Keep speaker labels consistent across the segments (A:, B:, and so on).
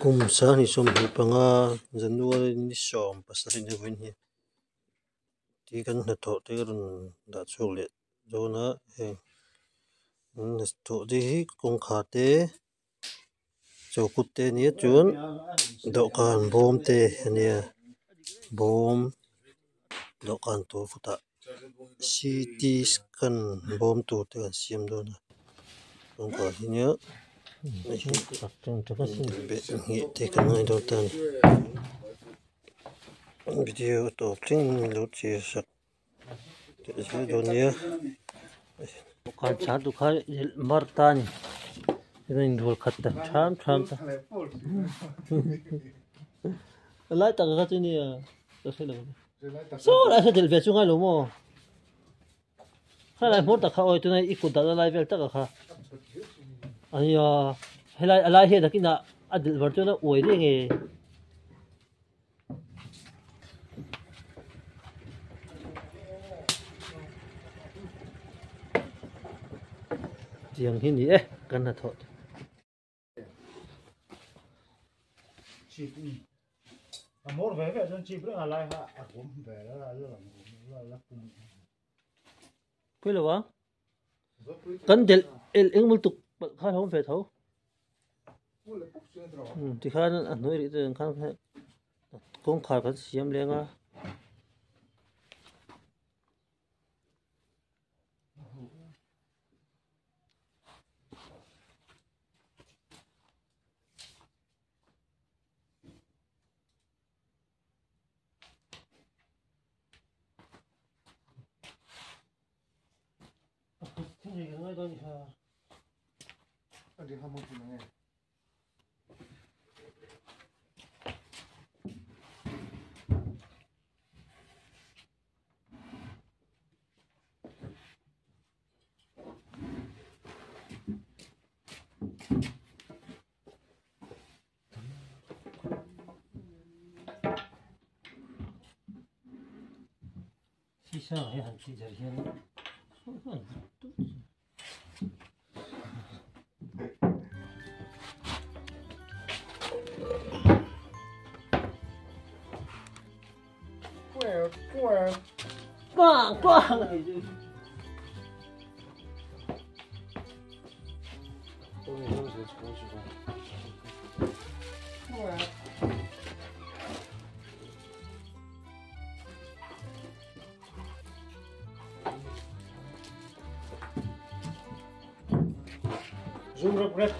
A: Kum sanghnih 25 January ni 17 ni vawiin hi tih kan hnathawh te a rawn dah chhuak leh dawn a heng an hnathawh te hi kawngkhar te chawkut te a nia chuan dawhkan bawm te a nia bawm dawhkan tur khawtah ct scan bawm tur te an siam dawn a kawngkhar hi nia ngheh te kan ngai dawn ta a ni video a tawp thleng in lo chhiar sak teh zel dawn nia. Lai tak kha chu nia ka hre lo saw lai saw del ve chu ngai lo maw kha lai hmawr tak kha awi tuna i kut dah na lai vel tak a kha ania helai a lai hian nakinah a delh var chuan a uai reng e. Tiang hi ni e kan hnathawh. Pui lo a kan delh el engmaw tuk palh kha a awm ve tho tikhan a hnuai rih te khan kawngkhar kan siam leng a. Sisa hi han tih zar hian Quang quang
B: Zoom rep rep.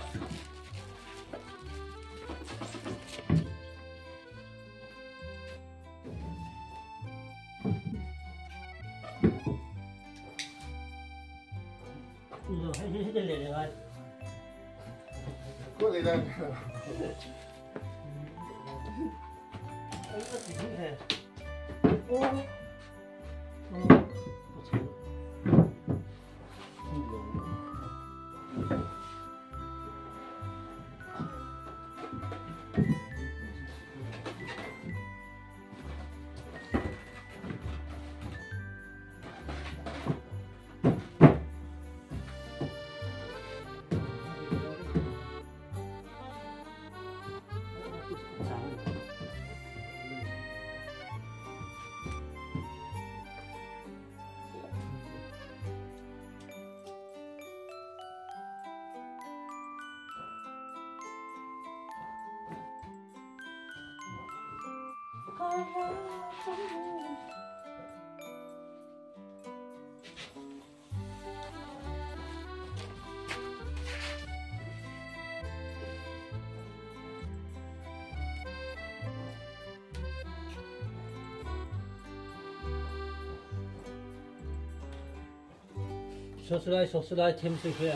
A: 说出来，说出来，听谁说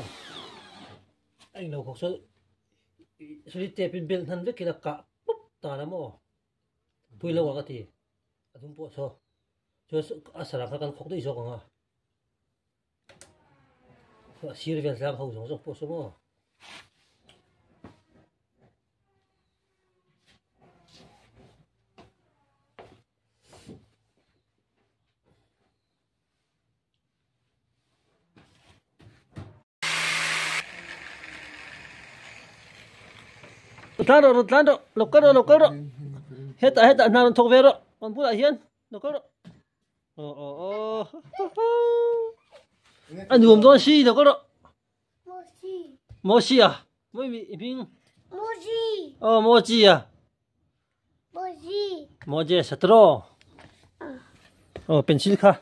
A: ？Eng lo khawk saw sawi tep in belh hnan vek ila kah pup tan a maw pui lo ang a ti a dum pawh saw chuan a sarang kha kan khawk daih zawk ang a a sir vel tlang ho zawng zawng pawh saw maw. tlan rawh, rawn tlan rawh, lo kal rawh, lo kal rawh. Hetah, hetah hna rawn thawk ve rawh. Kan bulah hian lo kal rawh. Aw aw aw. A nuam dawn si, lo kal rawh. Mosi a. Moi mi hming.
C: Mosi.
A: Aw Mochi a.
C: Mosi.
A: Moje satro. Aw pencil kha.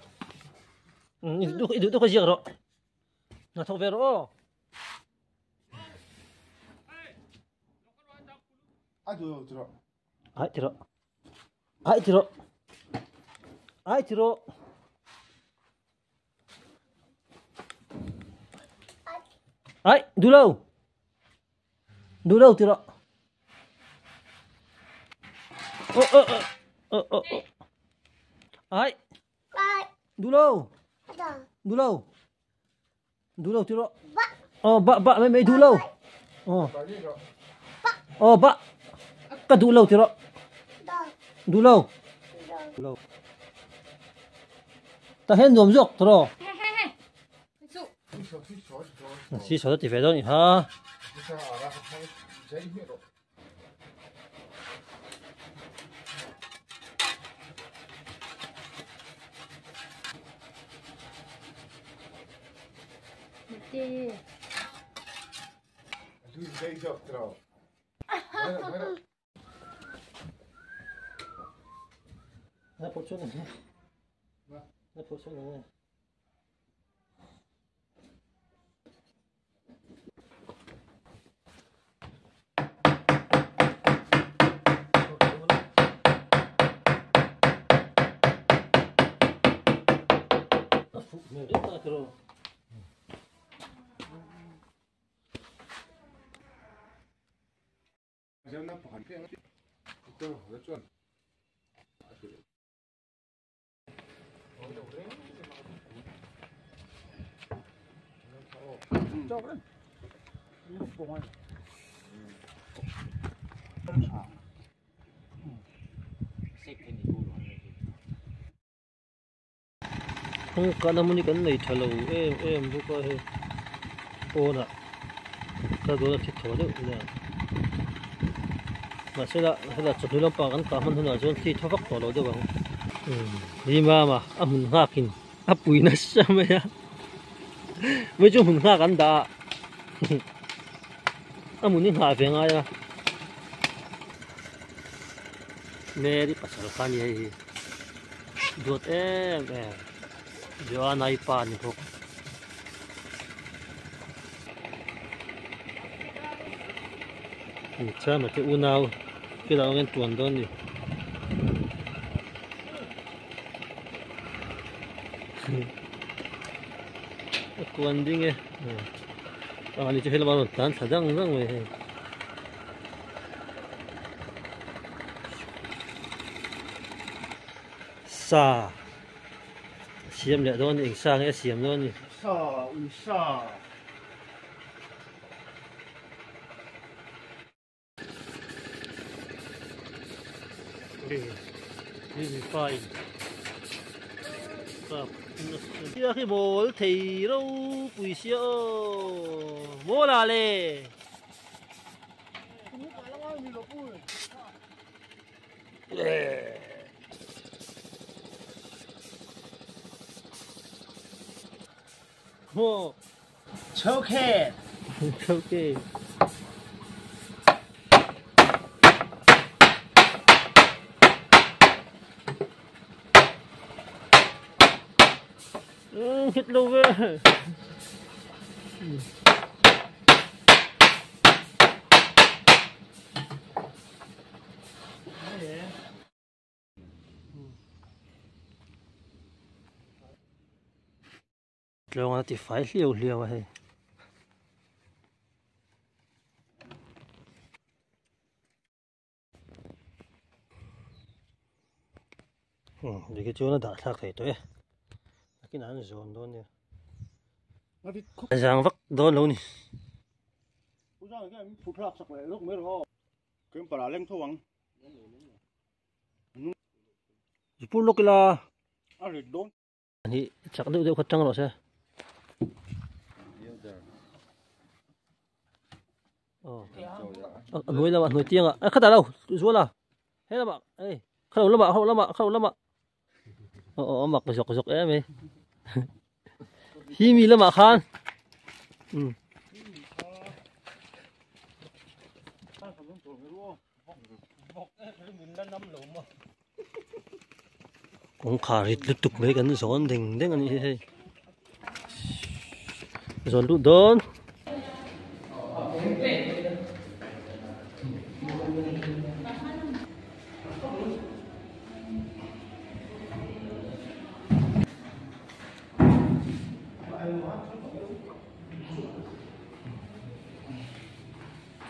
A: I duh i duh duh kha ziak rawh. Hna thawk ve rawh aw. Ai ti rawh. Ai ti rawh. Ai ti rawh. Ai, duh lo. Duh lo ti rawh. Aw aw aw aw aw. Ai. Duh lo. Duh lo. Duh lo ti rawh. Aw ba ba mai mai duh lo. Aw. Aw ba. Ka duh lo ti rawh. Duh lo. Duh lo. Ta hian nuam zawk ti rawh. Si saw ti ve dawn i ha. Na pawh chuan ang Na pawh chuan ang A fuh hmel deuh ta tiraw. Kawngka na mawni kan nei tha lo em em bawk a hei pawnah kal dawn a thi thaw deuh nia mahse la hela chawhnu lampang kan kah hman hunah chuan thi thaw vak tawh lo deuh ang ni mama a hmun nghakin a pui nasa mai a mai chu hmun nghak an dah a a hmun hi nghah ve ngai a Mary pasal kha a ni hei hi. Duat em em Joanna i pa ni bawk. Chama te unau field ah hian tuan dawn a ni. A kuan ding e ani chu helama rawn tlan thla dang dang mai hei. Sa siam leh dawn a ni eng sa nge a siam dawn a ni.
B: Sa ui sa.
A: Tia khi mawl thei ropui sia aw mawl ah le. Maw.
B: Choke.
A: Choke. Hit lo ve. Tlawng a ti fai hliau hliau a hei. Dikhi chuan a dah thlak thei tawh e. Nakinah an zawn dawn nia. A zang vak dawn lo ni. Zupur lawk ila. Ni chak deuh deuh kha tang rawh se. A hnuai lamah hnuai tiangah a khatah lo zual a he lamah hei kha lo lamah kha lo lamah kha lo lamah aw aw a mak zawk zawk em mai hi mi lamah khan um kawngkhar rit lutuk mai kan zawn deng deng a nih hi hei zawn luh dawn.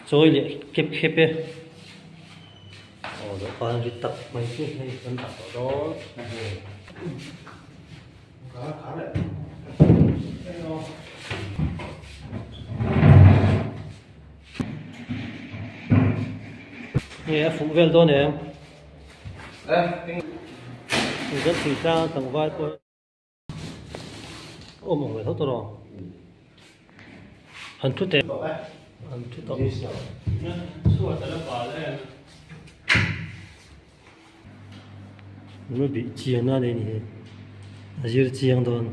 A: Chawi leh khep khep e aw dawhkan ri tak mai chu hei kan dah tawh dawn. Nge a fuh vel dawn em? Kan thui tlang tlangval pawh awm ang ve tho tawh rawh. Han thu teh. Han thu tawh. Nula bih chiang na nei ni hi. A zir chiang dawn.